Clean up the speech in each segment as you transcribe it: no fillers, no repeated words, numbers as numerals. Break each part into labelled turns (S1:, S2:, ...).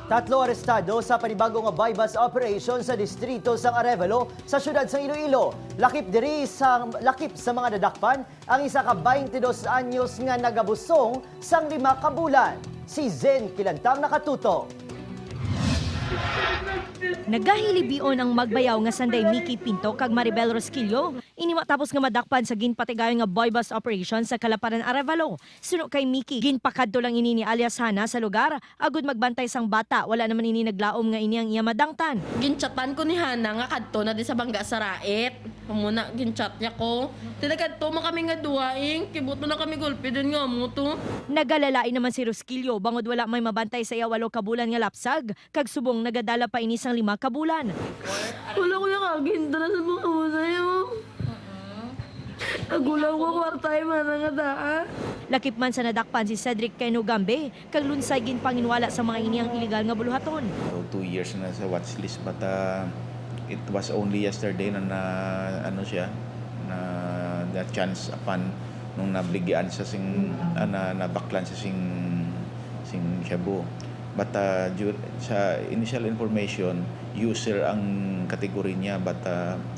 S1: Tatlo arestado sa panibagong buy-bust operation sa distrito sang Arevalo sa syudad sang Iloilo. Lakip diri sa lakip sa mga nadakpan ang isa ka 22 anyos nga nagabusong sang 5 ka bulan. Si Zen Kilantang nakatuto.
S2: Nagahilibion ang magbayaw nga sanday Mickey Pinto kag Maribel Rosquillo. Ini matapos nga madakpan sa ginpatigayon nga buy bust operation sa Kalaparan, Arevalo. Suno kay Mickey, ginpakadto lang ini ni alias Hana sa lugar agud magbantay sang bata. Wala naman ini naglaom nga ini ang iya madangtan.
S3: Ginchatan ko ni Hana nga kadto na di sa bangga sa rait. Muna ginchat niya ko. Tinakadto mo kami nga duwaing, kibot mo na kami gulpi din nga mo to.
S2: Nagalalain naman si Rosquillo bangod wala may mabantay sa iya 8 ka bulan nga lapsag kag subong nagadala pa ini sang 5 ka bulan.
S3: Wala ko yung kaginto na sa mga sa'yo. Nagulaw ko kwarta yung mga nga daa.
S2: Lakip man sa nadakpan si Cedric Keno Gambe kag lunsay ginpanginwala sa mga iniyang illegal nga buluhaton.
S4: So, 2 years na sa watch list, but it was only yesterday na ano siya na na chance upon nung nabligyan sa sing na nabaklan sa sing sing shabu. But sa initial information, user ang kategory niya, but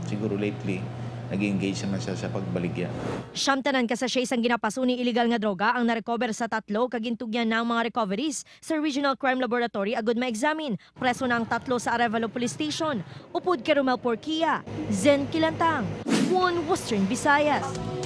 S4: siguro lately nag-engage naman siya sa pagbaligya.
S2: 9 tanan ka sachet ang ginapasuni illegal nga droga ang narecover sa tatlo kag gintugyan na ang mga recoveries sa Regional Crime Laboratory agud ma-examine. Preso na ang tatlo sa Arevalo Police Station. Upod kay Romel Porquia, Zen Kilantang, One Western Visayas.